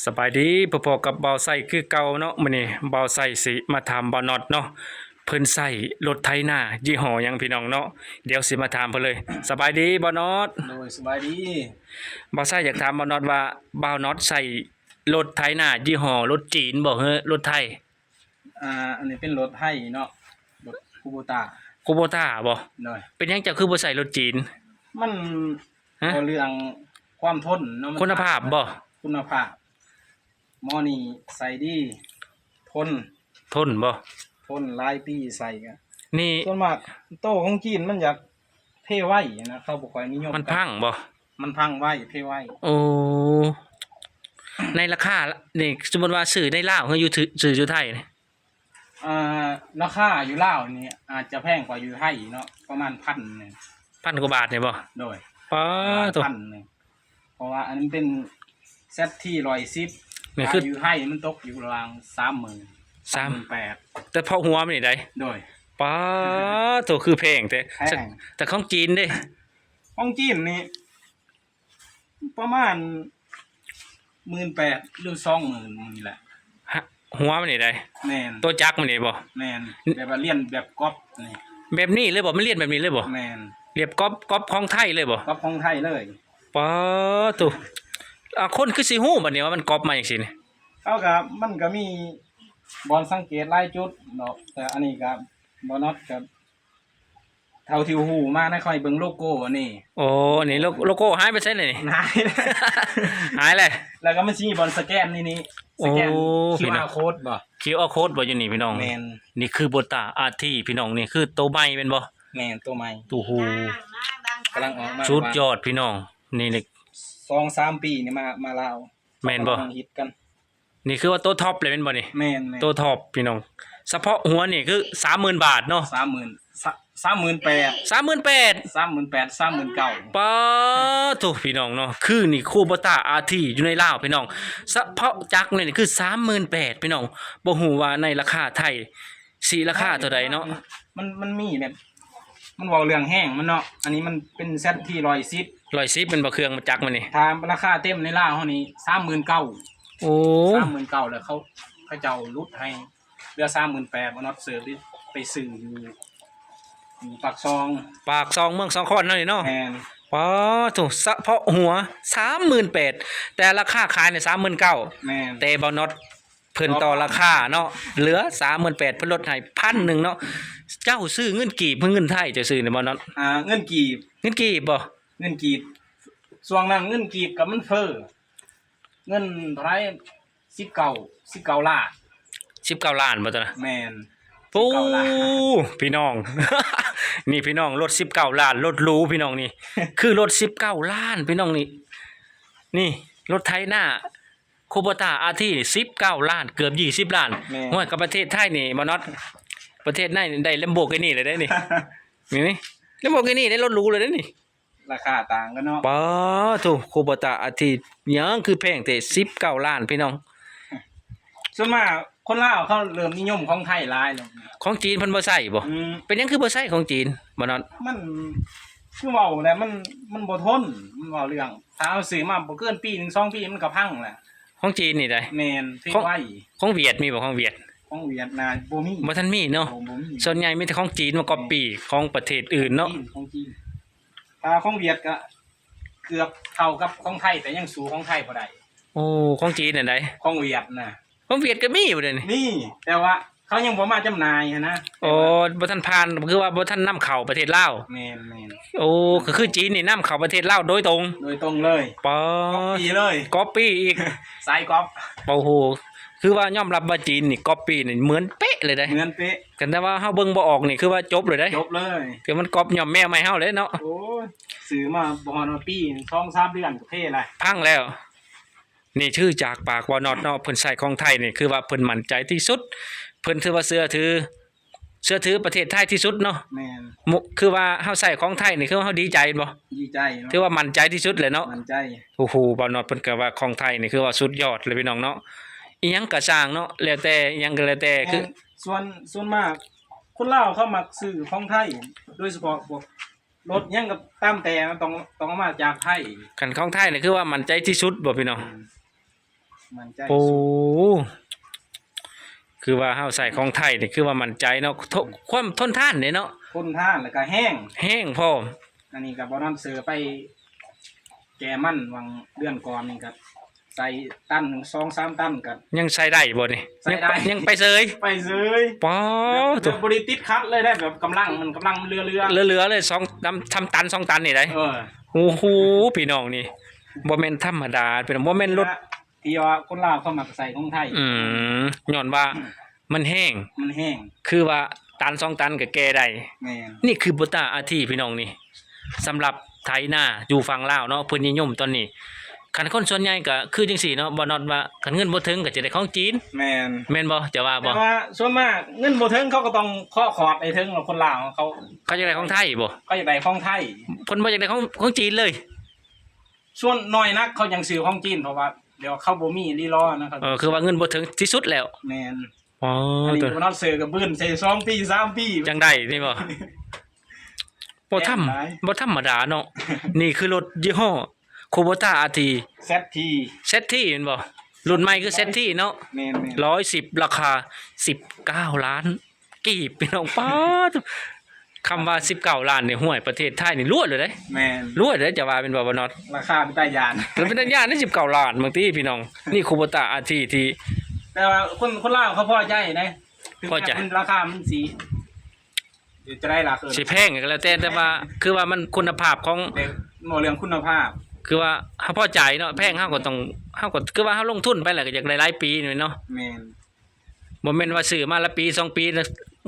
ສະບາຍດີ ພົບກັບບ່າວໄຊຄືເກົ່າເນາະ. ມື້ນີ້ບ່າວໄຊຊິມາຖາມບ່າວນັອດເນາະ ເພິ່ນໃຊ້ລົດໄຖນາຍີ່ຫໍ້ຫຍັງພີ່ນ້ອງເນາະ. ດຽວຊິມາຖາມເພິ່ນເລີຍ. ສະບາຍດີບ່າວນັອດ. ໂດຍ ສະບາຍດີ. ບ່າວໄຊຢາກຖາມບ່າວນັອດວ່າ ບ່າວນັອດໃຊ້ລົດໄຖນາຍີ່ຫໍ້ລົດຈີນບໍ່ ຫຼືລົດໄທ? ອ່າ ອັນນີ້ເປັນລົດໄທເນາະ ລົດຄູໂບຕາ. ຄູໂບຕາບໍ່? ໂດຍ. ເປັນຫຍັງເຈົ້າຄືບໍ່ໃຊ້ລົດຈີນ? ມັນ ຮະ? ເວົ້າເລື່ອງຄວາມທົນເນາະ ມັນ ຄຸນນະພາບບໍ່? ຄຸນນະພາບ ໝໍນີ້ໃຊ້ດີ ທົນ. ທົນບໍ່? ທົນ ຫຼາຍປີໃຊ້ກະ ນີ້ ສ່ວນມາກໂຕຂອງຈີນມັນຢາກເພໄວນະ ເຂົາບໍ່ຄ່ອຍນິຍົມ ມັນພັງບໍ່? ມັນພັງໄວ ເພໄວ. ໂອ້ ໃນລາຄານີ້ ສົມມຸດວ່າຊື້ໃນລາວ ຫຼືຢູ່ ຊື້ຢູ່ໄທນີ້? ອ່າ ລາຄາຢູ່ລາວນີ້ອາດຈະແພງກວ່າຢູ່ໄທເນາະ ປະມານພັນໜຶ່ງ. ພັນກວ່າບາດນີ້ບໍ່? ໂດຍ. ປາໂທ້ ພັນໜຶ່ງ ເພາະວ່າອັນນີ້ເປັນ ແຊັດທີ ຮ້ອຍສິບ ນີ້ຄື ຖ້າຢູ່ໄທມັນຕົກຢູ່ລະຫວ່າງສາມໝື່ນ ສາມ ສາມໝື່ນແປດ ແຕ່ເພາະຫົວມັນນີ້ໃດ໋. ໂດຍ. ປາໂທ້ ຄືແພງແທ້. ແພງ. ແຕ່ຂອງຈີນເດ້? ຂອງຈີນນີ້ ປະມານໝື່ນແປດ ຫຼືສອງໝື່ນນີ້ແຫຼະ. ຮະ? ຫົວມັນນີ້ໃດ໋? ແມ່ນ. ຕົວຈັກມັນນີ້ບໍ່? ແມ່ນ. ແບບວ່າລຽນແບບກັອບນີ້ ແບບນີ້ເລີຍບໍ່? ມັນລຽນແບບນີ້ເລີຍບໍ່? ແມ່ນ. ລຽນກັອບ ກັອບຂອງໄທເລີຍບໍ່? ກັອບຂອງໄທເລີຍ. ປາໂທ້ ອາ ຄົນຄືຊິຮູ້ບັດນີ້ວ່າມັນກັອບມາຈັ່ງຊີ້ນີ້? ເຂົາກະ ມັນກະມີບ່ອນສັງເກດຫຼາຍຈຸດເນາະ ແຕ່ອັນນີ້ກະ ບ່າວນັອດກະ ເທົ່າທີ່ຮູ້ມານະ ຂ້ອຍເບິ່ງໂລໂກ້ນີ້. ໂອ້ ນີ້ໂລ ໂລໂກ້ຫາຍໄປໃສນີ້? ຫາຍ ຫາຍແລ້ວ. ແລ້ວກໍມັນຊິມີບ່ອນສະແກນນີ້ ນີ້ ສະແກນ ໂອ້ ຄິວອາ ໂຄດບໍ່? ຄິວອາ ໂຄດບໍ່ຢູ່ນີ້ພີ່ນ້ອງ? ແມ່ນ. ນີ້ຄືໂບຕາອາທີພີ່ນ້ອງ ນີ້ຄືໂຕໃໝ່ແມ່ນບໍ່? ແມ່ນ ໂຕໃໝ່. ໂອ້ໂຫ ກຳລັງອອກມາ ສຸດຍອດພີ່ນ້ອງ. ນີ້ ສອງສາມປີນີ້ມາ ມາລາວ ແມ່ນບໍ່? ກຳລັງຮິດກັນ. ນີ້ຄືວ່າໂຕທັອບເລີຍແມ່ນບໍ່ນີ້? ແມ່ນໆ ໂຕທັອບພີ່ນ້ອງ. ສະເພາະຫົວນີ້ຄືສາມໝື່ນບາດເນາະ? ສາມໝື່ນ ສາ ສາມໝື່ນແປດ ສາມໝື່ນແປດ ສາມໝື່ນແປດ ສາມໝື່ນເກົ້າ. ປາໂທ້ ພີ່ນ້ອງເນາະ ຄືນີ້ຄູໂບຕາອາທີຢູ່ໃນລາວພີ່ນ້ອງ. ສະເພາະຈັກນີ້ຄືສາມໝື່ນແປດພີ່ນ້ອງ. ບໍ່ຮູ້ວ່າໃນລາຄາໄທຊິລາຄາເທົ່າໃດເນາະ? ມັນ ມັນມີແບບ ມັນເວົ້າເລື່ອງແຮງມັນເນາະ. ອັນນີ້ມັນເປັນ ແຊັດທີ ຮ້ອຍສິບ ຮ້ອຍສິບແມ່ນບໍ່ ເຄື່ອງຈັກມັນນີ້? ຖ້າລາຄາເຕັມໃນລາວເຮົານີ້ ສາມໝື່ນເກົ້າ. ໂອ້ ສາມໝື່ນເກົ້າ ແລ້ວເຂົາ ເຂົາເຈົ້າຫຼຸດໃຫ້ເຫຼືອສາມໝື່ນແປດ. ບ່າວນັອດເສີບໄປຊື້ຢູ່ ຢູ່ປາກຊ່ອງ ປາກຊ່ອງເມືອງສອງຄອນເຮົານີ້ເນາະ. ແມ່ນ. ປາໂທ້ ສະເພາະຫົວສາມໝື່ນແປດ ແຕ່ລາຄາຂາຍນີ້ສາມໝື່ນເກົ້າ. ແມ່ນ. ແຕ່ບ່າວນັອດ ເພິ່ນຕໍ່ລາຄາເນາະ ເຫຼືອສາມໝື່ນແປດ ເພິ່ນລົດໃຫ້ພັນໜຶ່ງເນາະ. ເຈົ້າຊື້ເງິນກີບ ຫຼືເງິນໄທ ເຈົ້າຊື້ນີ້ບໍ່ເນາະ? ອ່າ ເງິນກີບ. ເງິນກີບບໍ່? ເງິນກີບ. ຊ່ວງນັ້ນເງິນກີບກໍມັນເຟີ້ ເງິນເທົ່າໃດ ສິບເກົ້າ ສິບເກົ້າລ້ານ. ສິບເກົ້າລ້ານບໍ່ຕອນນັ້ນ? ແມ່ນ. ໂອ້ ສິບເກົ້າລ້ານ ພີ່ນ້ອງ ນີ້ພີ່ນ້ອງ ລົດສິບເກົ້າລ້ານ ລົດຫຼູພີ່ນ້ອງນີ້ ຄືລົດສິບເກົ້າລ້ານພີ່ນ້ອງນີ້. ນີ້ລົດໄຖນາ ຄູໂບຕາ ອາທີ ສິບເກົ້າລ້ານ ເກືອບຊາວລ້ານ. ແມ່ນ. ໂອ້ຍ ກັບປະເທດໄທນີ້ ບ່າວນັອດ ປະເທດໄທນີ້ໄດ້ Lamborghini ເລີຍເດ້ນີ້. ນີ້ Lamborghini ໄດ້ ລົດຫຼູເລີຍເດ້ນີ້. ລາຄາຕ່າງກັນເນາະ. ປາໂທ້ ຄູໂບຕາ ອາທີ ຫຍັງຄືແພງແທ້ ສິບເກົ້າລ້ານ ພີ່ນ້ອງ. ສ່ວນມາກຄົນລາວເຂົາເລີ່ມນິຍົມຂອງໄທຫຼາຍແລ້ວ. ຂອງຈີນເພິ່ນບໍ່ໃຊ້ບໍ່? ອືມ. ເປັນຫຍັງຄືບໍ່ໃຊ້ຂອງຈີນ ບ່າວນັອດ? ມັນ ຄືເວົ້າແຫຼະ ມັນ ມັນບໍ່ທົນ ມັນເວົ້າເລື່ອງ ຖ້າເຮົາຊື້ມາບໍ່ເກີນປີໜຶ່ງສອງປີມັນກໍພັງແຫຼະ. ຂອງຈີນນີ້ໃດ? ແມ່ນ ຂອງ ໄວ. ຂອງຫວຽດມີບໍ່? ຂອງຫວຽດ ຂອງຫວຽດນາບໍ່ມີ. ບໍ່ທັນມີເນາະ. ບໍ່ ບໍ່ມີ. ສ່ວນໃຫຍ່ມີແຕ່ຂອງຈີນມາກັອບປີ້ຂອງປະເທດອື່ນເນາະ. ຂອງຈີນ ຂອງຈີນ. ຖ້າຂອງຫວຽດກໍເກືອບເທົ່າກັບຂອງໄທ ແຕ່ຍັງສູ້ຂອງໄທບໍ່ໄດ້. ໂອ້ ຂອງຈີນອັນໃດ? ຂອງຫວຽດນະ. ຂອງຫວຽດກໍມີບໍ່ເດນີ້? ມີ ແຕ່ວ່າເຂົາຍັງບໍ່ມາຈຳໜ່າຍຫັ້ນນະ. ອໍ ບໍ່ທັນຜ່ານ ຄືວ່າບໍ່ທັນນຳເຂົ້າປະເທດລາວ. ແມ່ນໆ. ໂອ້ ກໍຄືຈີນນີ້ນຳເຂົ້າປະເທດລາວໂດຍຕົງ. ໂດຍຕົງເລີຍ. ປາ ກັອບປີ້ເລີຍ. ກັອບປີ້ອີກ. ສາຍກັອບ. ໂອ້ໂຫ ຄືວ່າຍອມຮັບວ່າຈີນນີ້ກັອບປີ້ນີ້ເໝືອນເປະເລີຍເດ້. ເໝືອນເປະ. ຄັນແຕ່ວ່າເຮົາເບິ່ງບໍ່ອອກນີ້ ຄືວ່າຈົບເລີຍເດ້. ຈົບເລີຍ. ຄືມັນກັອບຍ້ອນແມວໃໝ່ເຮົາເດ້ເນາະ. ໂອ້ຍ ຊື້ມາບໍ່ຮອດປີ ສອງສາມເດືອນກໍເພແລ້ວ ພັງແລ້ວ. ນີ້ຄືຈາກປາກບ່າວນັອດເນາະ ເພິ່ນໃຊ້ຂອງໄທນີ້ ຄືວ່າເພິ່ນໝັ້ນໃຈທີ່ສຸດ ເພິ່ນຖືວ່າເຊື່ອຖື ເຊື່ອຖືປະເທດໄທທີ່ສຸດເນາະ. ແມ່ນ. ຄືວ່າເຮົາໃຊ້ຂອງໄທນີ້ ຄືວ່າເຮົາດີໃຈແມ່ນບໍ່? ດີໃຈເນາະ. ຖືວ່າໝັ້ນໃຈທີ່ສຸດແຫຼະເນາະ. ໝັ້ນໃຈ. ໂອ້ໂຫ ບ່າວນັອດເພິ່ນກໍວ່າຂອງໄທນີ້ ຄືວ່າສຸດຍອດເລີຍພີ່ນ້ອງເນາະ. ອີ່ຫຍັງກໍຊ່າງເນາະ ແລ້ວແຕ່ ອີ່ຫຍັງກໍແລ້ວແຕ່ ຄື ແມ່ນ. ສ່ວນ ສ່ວນມາກຄົນລາວເຂົາມັກຊື້ຂອງໄທ ໂດຍສະເພາະພວກ ລົດຫຍັງກໍຕາມແຕ່ ຕ້ອງ ຕ້ອງເອົາມາຈາກໄທ. ຄັນຂອງໄທນີ້ຄືວ່າໝັ້ນໃຈທີ່ສຸດບໍ່ພີ່ນ້ອງ? ອືມ. ໝັ້ນໃຈ ໂອ້ ສຸດ ຄືວ່າເຮົາໃຊ້ຂອງໄທນີ້ ຄືວ່າໝັ້ນໃຈເນາະ ທົ- ຄວາມທົນທານເດ້ເນາະ ທົນທານ ແລ້ວກໍແຮງ ແຮງພ້ອມ. ອັນນີ້ກໍບໍ່ນອນເສືອໄປແກ່ມັນຫວ່າງເດືອນກ່ອນນີ້ ກໍໃສ່ຕັນ ສອງສາມຕັນ ກໍຍັງໃຊ້ໄດ້ບໍ່ນີ້? ໃຊ້ໄດ້ ຍັງ ຍັງໄປເສີຍ ໄປເສີຍ ປາດ ແບບບໍ່ໄດ້ຕິດຂັດເລີຍໄດ໋ ແບບກຳລັງ ມັນກຳລັງເຫຼືອໆ ເຫຼືອໆເລີຍ ສອງ ທຳ ທຳຕັນ ສອງຕັນນີ້ໄດ໋. ເອີ ໂອ້ໂຫ ພີ່ນ້ອງ ນີ້ບໍ່ແມ່ນທຳມະດາ ພີ່ນ້ອງ ບໍ່ແມ່ນລົດ ທີ່ວ່າຄົນລາວເຂົາມັກໃຊ້ຂອງໄທ. ອືມ ຍ້ອນວ່າ ອືມ ມັນແຮງ ມັນແຮງ ຄືວ່າຕັນສອງຕັນກໍແກ່ໄດ້. ແມ່ນ ນີ້ຄືໂບຕາອາທີ ພີ່ນ້ອງ ນີ້ ສຳລັບໄຖນາຢູ່ຝັ່ງລາວເນາະ ເພິ່ນນິຍົມຕອນນີ້. ຄັນຄົນສ່ວນໃຫຍ່ກໍຄືຈັ່ງຊີ້ເນາະ ບໍ່ນອດ ວ່າຄັນເງິນບໍ່ເຖິງກໍຈະໄດ້ຂອງຈີນ. ແມ່ນ ແມ່ນບໍ່? ຈະວ່າບໍ່? ແຕ່ວ່າສ່ວນມາກເງິນບໍ່ເຖິງ ເຂົາກໍຕ້ອງເຄາະຂອດໃຫ້ເຖິງ ແລ້ວຄົນລາວເຂົາ ເຂົາຢາກໄດ້ຂອງໄທບໍ່? ເຂົາຢາກໄດ້ຂອງໄທ ເພິ່ນບໍ່ຢາກໄດ້ຂອງ ຂອງຈີນເລີຍ. ສ່ວນໜ້ອຍນັກເຂົາຍັງຊື້ຂອງຈີນ ເພາະວ່າດຽວເຂົາບໍ່ມີລີລໍນະ. ເອີ ຄືວ່າເງິນບໍ່ເຖິງທີ່ສຸດແລ້ວ. ແມ່ນ ອໍ ອັນນີ້ ໂຕ ບໍ່ນອດເສືອກໍບືນໃສ່ສອງປີ ສາມປີ ຈັ່ງໄດ້ນີ້ບໍ່? ບໍ່ທຳ ບໍ່ທຳມະດາເນາະ. ນີ້ຄືລົດຍີ່ຫໍ້ Kubota RT ZT ZT ແມ່ນບໍ່? ລຸ້ນໃໝ່ຄື ZT ເນາະ. ແມ່ນໆ ຮ້ອຍສິບ ລາຄາສິບເກົ້າລ້ານກີບ ພີ່ນ້ອງ. ປາດ ຄຳວ່າສິບເກົ້າລ້ານນີ້ ຫ້ວຍ ປະເທດໄທນີ້ລວຍເລີຍເດ້. ແມ່ນ ລວຍເດ້ ຈະວ່າແມ່ນບໍ່ ບໍ່ນອດ? ລາຄາເປັນຕາຢ້ານ ເປັນຕາຢ້ານເດ້ ສິບເກົ້າລ້ານ. ເບິ່ງຕິພີ່ນ້ອງ ນີ້ Kubota RT ທີ່ ແຕ່ວ່າຄົນ ຄົນລາວເຂົາພໍໃຈເດ້. ພໍໃຈ ເຖິງແມ່ນລາຄາມັນຊິ ຊິແພງກໍແລ້ວແຕ່ ແຕ່ວ່າຄືວ່າມັນຄຸນນະພາບຂອງ ເວົ້າເລື່ອງຄຸນນະພາບ ຄືວ່າເຮົາພໍໃຈເນາະ. ແພງເຮົາກໍຕ້ອງ ເຮົາກໍຄືວ່າເຮົາລົງທຶນໄປແລ້ວກໍຢາກໄດ້ຫຼາຍປີແມ່ນເນາະ. ແມ່ນ ບໍ່ແມ່ນວ່າຊື້ມາລະປີສອງປີ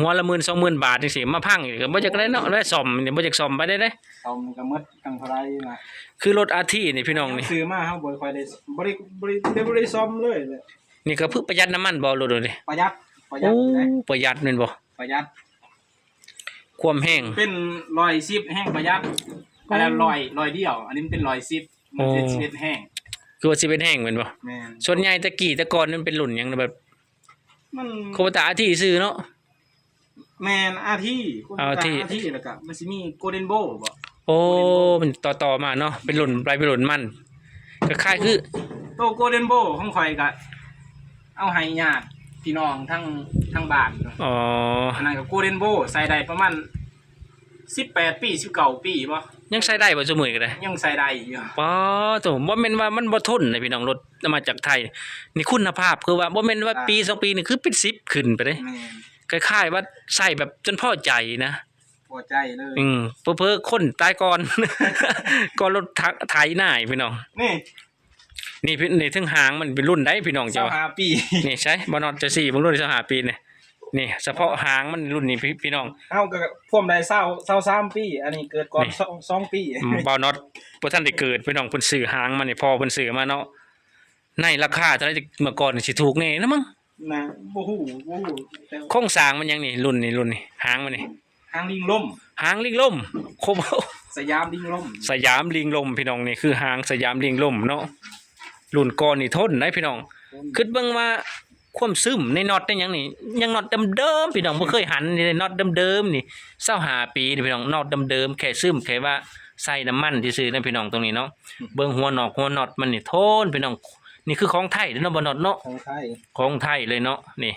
ຫົວລະໝື່ນສອງໝື່ນບາດຈັ່ງຊີ້ ມາພັງກໍບໍ່ຢາກໄດ້ເນາະ. ແລ້ວສ້ອມນີ້ບໍ່ຢາກສ້ອມປານໃດເດ້. ສ້ອມກໍໝົດຕັ້ງເທົ່າໃດນະ. ຄືລົດອາທີນີ້ພີ່ນ້ອງນີ້ ຊື້ມາເຮົາບໍ່ຄ່ອຍໄດ້ ບໍ່ໄດ້ ບໍ່ໄດ້ ບໍ່ໄດ້ສ້ອມເລີຍແຫຼະ. ນີ້ກໍຄືປະຢັດນ້ຳມັນບໍ່ ລົດນີ້? ປະຢັດ ປະຢັດ. ໂອ້ ປະຢັດແມ່ນບໍ່? ປະຢັດ ຄວາມແຮງ ເປັນຮ້ອຍສິບແຮງປະຢັດ. ອັນນັ້ນຮ້ອຍ ຮ້ອຍດຽວ ອັນນີ້ມັນເປັນຮ້ອຍສິບ ມັນເປັນ ໂອ້ ສິບເອັດແຮງ. ຄືວ່າສິບເອັດແຮງແມ່ນບໍ່? ແມ່ນ ສ່ວນໃຫຍ່ແຕ່ກີ້ແຕ່ກ່ອນມັນເປັນລຸ້ນຫຍັງນະ ແບບ ມັນ Kubota RT ຊື່ເນາະ. ແມ່ນ RT Kubota RT RT ແລ້ວກໍມັນຊິມີ Golden Boy ບໍ່? ໂອ້ Golden Boy ມັນຕໍ່ໆມາເນາະ ເປັນລຸ້ນໄປເປັນລຸ້ນມັນ. ກໍຄ້າຍຄືໂຕ Golden Boy ຂອງຂ້ອຍກໍເອົາໃຫ້ຍາດພີ່ນ້ອງທາງ ທາງບ້ານ. ອໍ ອັນນັ້ນກໍ Golden Boy ໃຊ້ໄດ້ປະມານສິບແປດປີ ສິບເກົ້າປີບໍ່? ຍັງໃຊ້ໄດ້ບໍ່? ຊຸມື້ນີ້ກໍໄດ້ ຍັງໃຊ້ໄດ້ຢູ່. ປາໂຕ ບໍ່ແມ່ນວ່າມັນບໍ່ທົນເດ້ພີ່ນ້ອງ ລົດມາຈາກໄທ. ນີ້ຄຸນນະພາບ ຄືວ່າບໍ່ແມ່ນວ່າ ອ່າ ປີສອງປີນີ້ ຄືເປັນສິບຂຶ້ນໄປເດ້. ແມ່ນ ຄ້າຍໆວ່າໃຊ້ແບບຈົນພໍໃຈນະ. ພໍໃຈເລີຍ. ອືມ ເຜີໆຄົນຕາຍກ່ອນ ກ່ອນລົດໄຖນາພີ່ນ້ອງ. ນີ້ ນີ້ພີ່ ນີ້ເຖິງຫາງມັນເປັນລຸ້ນໃດພີ່ນ້ອງ ເຈົ້າວ່າ ຊາວຫ້າປີ. ນີ້ໃຊ້ ບໍ່ນອດ ຈະຊີ້ເບິ່ງລຸ້ນຊາວຫ້າປີນີ້. ນີ້ສະເພາະຫາງມັນລຸ້ນນີ້ພີ່ ພີ່ນ້ອງ. ເຮົາກໍພວມໄດ້ຊາວ ຊາວສາມປີ ອັນນີ້ເກີດກ່ອນ ນີ້ ສອງ ສອງປີ. ອືມ ບໍ່ນອດບໍ່ທັນໄດ້ເກີດພີ່ນ້ອງ ເພິ່ນຊື້ຫາງມັນນີ້ ພໍ່ເພິ່ນຊື້ມາເນາະ. ໃນລາຄາເທົ່າໃດ ເມື່ອກ່ອນຊິຖືກແນ່ນະມັງ. ນະ ບໍ່ຮູ້ ບໍ່ຮູ້ ແຕ່ໂຄງສ້າງມັນຫຍັງນີ້ ລຸ້ນນີ້ ລຸ້ນນີ້ ຫາງມັນນີ້ ຫາງລິງລົມ ຫາງລິງລົມ ໂຄ ສະຫຍາມລິງລົມ ສະຫຍາມລິງລົມພີ່ນ້ອງ. ນີ້ຄືຫາງສະຫຍາມລິງລົມເນາະ. ລຸ້ນກ່ອນນີ້ທົນໄດ໋ພີ່ນ້ອງ. ຄົນ ຄິດເບິ່ງວ່າຄວາມຊຶມໃນນັອດໃນຫຍັງນີ້ ຍັງນັອດເດີມໆພີ່ນ້ອງ ບໍ່ເຄີຍຫັນເລີຍ ນັອດເດີມໆນີ້ ຊາວຫ້າປີນີ້ພີ່ນ້ອງ. ນັອດເດີມໆ ແຄ່ຊຶມ ແຄ່ວ່າໃສ່ນ້ຳມັນຊື່ໆນະພີ່ນ້ອງ ຕົງນີ້ເນາະ. ເບິ່ງຫົວນອກຫົວນັອດມັນນີ້ ໂທນພີ່ນ້ອງ. ນີ້ຄືຂອງໄທເນາະ ບໍ່ນອດເນາະ ຂອງໄທ ຂອງໄທເລີຍເນາະ. ນີ້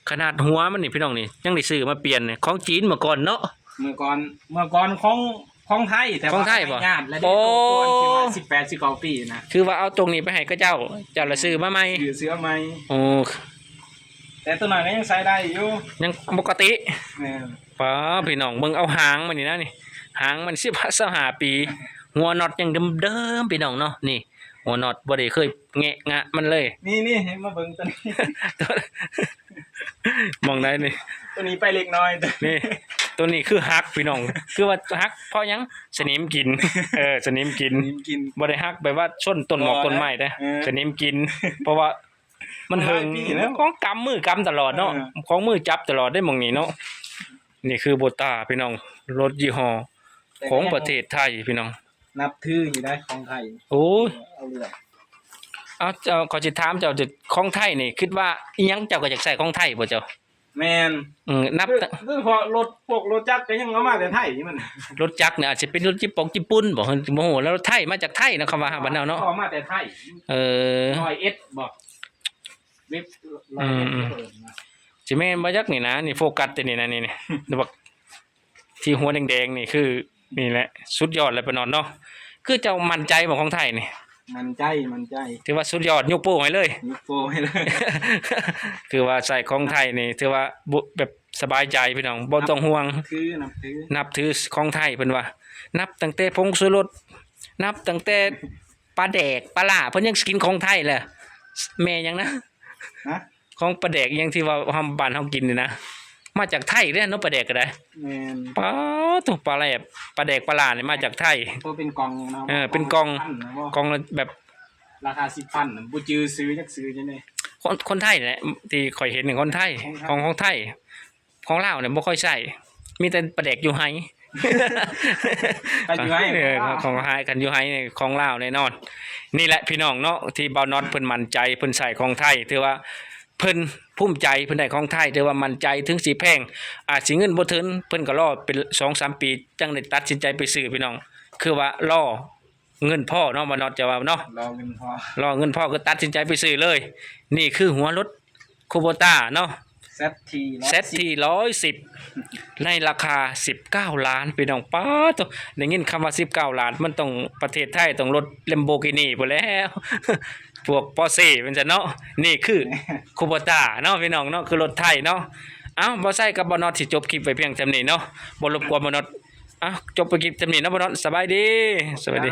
ຂະໜາດຫົວມັນນີ້ພີ່ນ້ອງ ນີ້ຍັງໄດ້ຊື້ມາປ່ຽນ ຂອງຈີນເມື່ອກ່ອນເນາະ. ເມື່ອກ່ອນ ເມື່ອກ່ອນຂອງ ຂອງໄທ ແຕ່ວ່າຂອງໄທບໍ່? ຍາດແລ້ວເດ້ ໂອ້ ໂຕກ່ອນທີ່ວ່າສິບແປດ ສິບເກົ້າປີນະ. ຄືວ່າເອົາຕົງນີ້ໄປໃຫ້ເຂົາເຈົ້າ ເຈົ້າລະຊື້ມາໃໝ່ ຊື້ ຊື້ມາໃໝ່. ໂອ້ ແຕ່ຕົວນັ້ນກໍຍັງໃຊ້ໄດ້ຢູ່ ຍັງປົກກະຕິ. ແມ່ນ ປ້າ ພີ່ນ້ອງເບິ່ງເອົາຫາງມັນນີ້ນະ ນີ້ຫາງມັນສິບ ຊາວຫ້າປີ ຫົວນັອດຍັງເດີມໆ ພີ່ນ້ອງເນາະ. ນີ້ຫົວນັອດບໍ່ໄດ້ເຄີຍແງະງະມັນເລີຍ. ນີ້ໆ ໃຫ້ມາເບິ່ງຕົວນີ້ ໝ່ອງໃດນີ້? ຕົວນີ້ໄປເລັກນ້ອຍ ຕົວນີ້ ຕົວນີ້ຄືຫັກພີ່ນ້ອງ ຄືວ່າຫັກເພາະຫຍັງ? ສະໜິມກິນ. ເອີ ສະໜິມກິນ ສະໜິມກິນ ບໍ່ໄດ້ຫັກແບບວ່າຊົນຕົ້ນໝອກຕົ້ນໄມ້ເດ້ ເອີ ສະໜິມກິນ ເພາະວ່າ ມັນເຫິງ ຫຼາຍປີແລ້ວ ຂອງກຳ ມືກຳຕະຫຼອດເນາະ ເອີ ຂອງມືຈັບຕະຫຼອດເດ້ໝ່ອງນີ້ເນາະ. ນີ້ຄືໂບຕາພີ່ນ້ອງ ລົດຍີ່ຫໍ້ຂອງປະເທດໄທພີ່ນ້ອງ ນັບຖືຢູ່ໄດ໋ຂອງໄທ. ໂອ້ຍ ເອົາເລື່ອງ ເອົາ ເຈົ້າ ຂໍຊິຖາມເຈົ້າ ຂອງໄທນີ້ ຄິດວ່າອີ່ຫຍັງເຈົ້າກໍຢາກໃຊ້ຂອງໄທບໍ່ເຈົ້າ? ແມ່ນ ອືມ ນັບ ໂດຍ ໂດຍສະເພາະລົດ ພວກລົດຈັກກໍຍັງເອົາມາແຕ່ໄທນີ້ມັນ ລົດຈັກນີ້ອາດຊິເປັນລົດຈີ່ປອງຈີ່ປຸ່ນບໍ ບໍ່ຮູ້ ແລ້ວລົດໄທມາຈາກໄທເນາະ ຄຳວ່າບ້ານເຮົາເນາະ ເອົາມາແຕ່ໄທ ເອີ ຮ້ອຍເອັດບໍ ເວັບຮ້ອຍເອັດ ອືມ ເຂົາເອີ້ນນະ ຊິແມ່ນບໍ່ຈັກນີ້ນະ ນີ້ໂຟກັສແຕ່ນີ້ນະ ນີ້ ນີ້ ບັກ ທີ່ຫົວແດງໆນີ້ຄື ນີ້ແຫຼະ ສຸດຍອດແລ້ວ ປານອດເນາະ ຄືເຈົ້າໝັ້ນໃຈບໍ່ຂອງໄທນີ້? ໝັ້ນໃຈ ໝັ້ນໃຈ ຖືວ່າສຸດຍອດ ຍົກໂປ້ໃຫ້ເລີຍ ຍົກໂປ້ໃຫ້ເລີຍ ຖືວ່າໃສ່ຂອງໄທນີ້ ຖືວ່າບໍ່ ແບບສະບາຍໃຈພີ່ນ້ອງ ບໍ່ຕ້ອງຫ່ວງ ນັບຖື ນັບຖື ນັບຖືຂອງໄທ ເພິ່ນວ່າ ນັບຕັ້ງແຕ່ຜົງຊູລົດ ນັບຕັ້ງແຕ່ປາແດກ ປາຫຼ້າ ເພິ່ນຍັງຊິກິນຂອງໄທແຫຼະ ແມ່ຫຍັງນະ? ຮະ? ຂອງປາແດກຫຍັງທີ່ວ່າເຮົາ ບ້ານເຮົາກິນນີ້ນະ ມາຈາກໄທເດ້ເນາະ ປາແດກກໍໄດ້ ແມ່ນ ປາໂທ້ ປາແຫຼບ ປາແດກປາຫຼ້ານີ້ມາຈາກໄທ ໂຕເປັນກ່ອງເນາະ ເອີ ເປັນກ່ອງ ກ່ອງລະສິບພັນນະບໍ ກ່ອງລະແບບ ລາຄາສິບພັນນະ ບໍ່ຈື່ຊື່ຈັກຊື່ຈັ່ງໃດ ຄົນ ຄົນໄທແຫຼະ ທີ່ຂ້ອຍເຫັນນີ້ຄົນໄທ ຂອງໄທ ຂອງ ຂອງລາວນີ້ບໍ່ຄ່ອຍໃຊ້ ມີແຕ່ປາແດກຢູ່ໄຮ່ ປາແດກຢູ່ໄຮ່ ເອີ ຂອງ ຂອງໄຮ່ ຄັນຢູ່ໄຮ່ນີ້ຂອງລາວແນ່ນອນ ນີ້ແຫຼະພີ່ນ້ອງເນາະ ທີ່ບ່າວນອດເພິ່ນໝັ້ນໃຈ ເພິ່ນໃຊ້ຂອງໄທ ຖືວ່າ ເພິ່ນພູມໃຈ ເພິ່ນໄດ້ຂອງໄທ ຖືວ່າໝັ້ນໃຈ ເຖິງຊິແພງ ອາດຊິເງິນບໍ່ເຖິງ ເພິ່ນກໍລໍເປັນສອງສາມປີ ຈັ່ງໄດ້ຕັດສິນໃຈໄປຊື້ພີ່ນ້ອງ ຄືວ່າລໍເງິນພໍເນາະ ບ່າວນອດຈະເວົ້າເນາະ ລໍເງິນພໍ ລໍເງິນພໍ ກໍຕັດສິນໃຈໄປຊື້ເລີຍ ນີ້ຄືຫົວລົດຄູໂບຕ້າເນາະ ແຊັດທີຮ້ອຍສິບ ແຊັດທີຮ້ອຍສິບ ໃນລາຄາສິບເກົ້າລ້ານ ພີ່ນ້ອງ ປາໂທ້ ໄດ້ຍິນຄຳວ່າສິບເກົ້າລ້ານ ມັນຕ້ອງ ປະເທດໄທຕ້ອງລົດ Lamborghini ພຸ້ນແລ້ວ ພວກ Porsche ແມ່ນຊັ້ນເນາະ ນີ້ຄື Kubota ເນາະ ພີ່ນ້ອງເນາະ ຄືລົດໄທເນາະ ເອົ້າ ບ່າວໄຊກັບບ່າວນອດຊິຈົບຄລິບໄວ້ພຽງສ່ຳນີ້ເນາະ ບໍ່ລົບກວນບ່າວນອດ ເອົ້າ ຈົບໄປຄລິບສ່ຳນີ້ເນາະ ບ່າວນອດ ສະບາຍດີ ສະບາຍດີ.